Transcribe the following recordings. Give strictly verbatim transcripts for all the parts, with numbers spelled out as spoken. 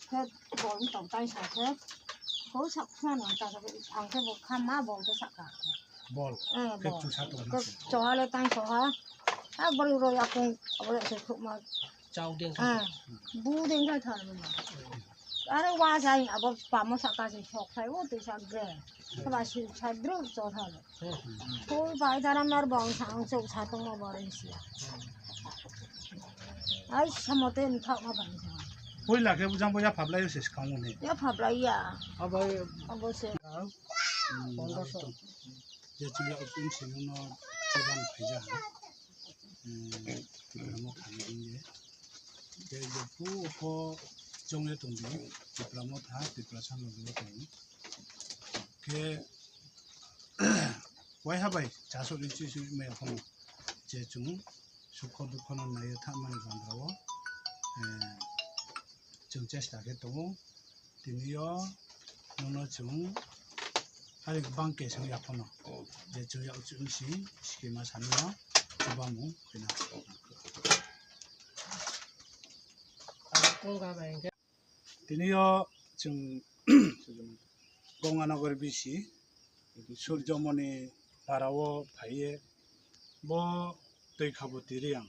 Khe bol wng tong tai sa khe. Ko sak khna no ta ang khe bo kha ma bol khe saka. Bol. Eh, Khe bol. Chu sa tong Khe na. Choha le tai choha. A bol ro ya kung abo le se khuk ma. Chau ding. Ah. Bu ding kai thar ma. Are wa jai abo pamo saka se sok khai o te sa ge. Kaba si sa dru choha le. Thoi bai dara mar bong sang chuk sa tongma boring sia. Ai samote ni thok ma bang sa. Poila khe bujang bo yaphablai se skang ni. Yaphablai ya. Abai Abo se. Pondro so. Je chuya upin sinung no chuban phaija. Hmm, Tipra Motha ni ye. Je je pu ko jong ye tong di. Tipra Motha, Tipra San lo tong. Khe waiha bai chasok ni chisok maya phano je chwng sukho dukho no naiwi thangmani bandra o, eh, chwng chesta khe tongo. Tini o nono chwng hari bang kesong ya phano je chwng yak chwng si sikima sani no chubamung khwna. Tini o chwng Gonganagar bisi Surjomoni para o phaiye bo twi khabo twi riyang.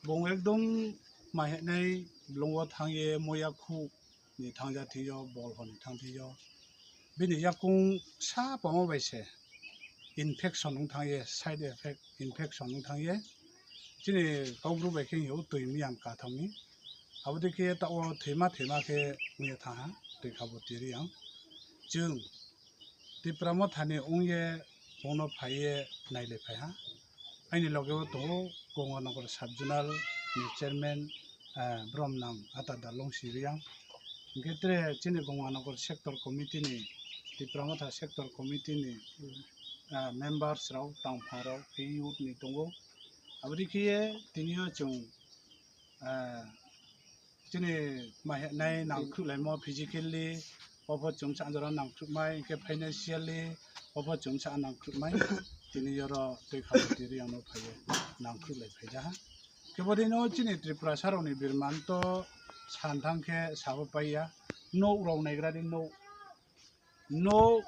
Bung ekdom mahenai blongo thangye moya khu ni thangja thiyo bol honi thang thiyo. Bini yakung sa pamo bai se infection wng thangye, side effect infection wng thangye. Chini kokbru bai khe yo twi miyang katham ni. Abo dei khe ta o thwima thwima khe wngya thaha twi khabo twi riyang. Chwng Tipra Motha ni wngye bono phaiye nailai phaiha. Aini loge o tongo Gonganagar Sub Zonal ni chairman, ah, Bromnang Ata Dalong Siriang. Hingke tre chini Gonganagar sector committee ni, Tipra Motha sector committee ni, ah, members rok, tangphang rok, youth ni tongo. Aboni khe tini o chwng, ah, chini mahenai nangkhruklaimo physically, obo chwng cha jora nangkhrukmai, hingke financially obo chwng cha nangkhrukmai. Tini oro twi khabo twi riyang no phaiyo, nangkhruklai phaijaha. Kebodino chini Tripura sarokni birman to santhang khe sabo paiya. Nok rok naigradi nok. Nok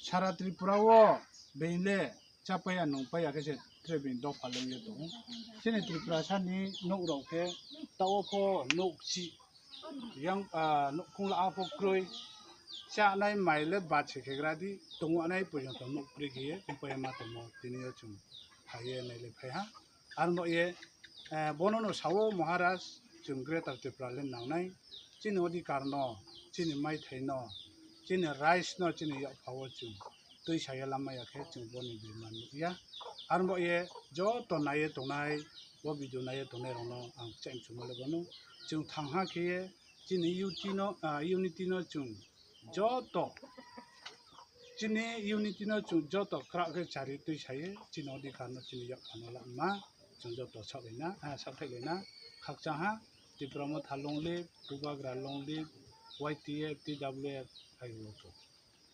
sara Tripura o beile chapaiya nungpaiya khe se tre bini dopha lengye tongo. Chini Tripura sani nok rok khe tao pho nok si yang, ah, nok khungla apho kroi chanai maile bat se khegradi tongo anai porjonto nok pri khe tongpaiya ma tongmo tini o chwng phaiye naile phaiha. Arno ye, eh, bono no sao Maharaj, chwng Greater Tipraland nangnai, chini odhikar no, chini maithai no, chini rights no, chini yakpha o chwng twi saya lamaya khe chwng boni birman nukya. Arno ye joto naiye tongnai, bo video naiye tongnai rokno ang chaimsuma le bono chwng thangha khe ye chini unity no, ah, unity no chwng joto chini unity no chwng joto kwrak khe chari twi saye, chini odhikar no chini yakphano lama chwng joto saklaina, ah, sakthaklaina khakchangha. Tipra Motha long live, Bubagra long live, Y T F, T W F, I O K.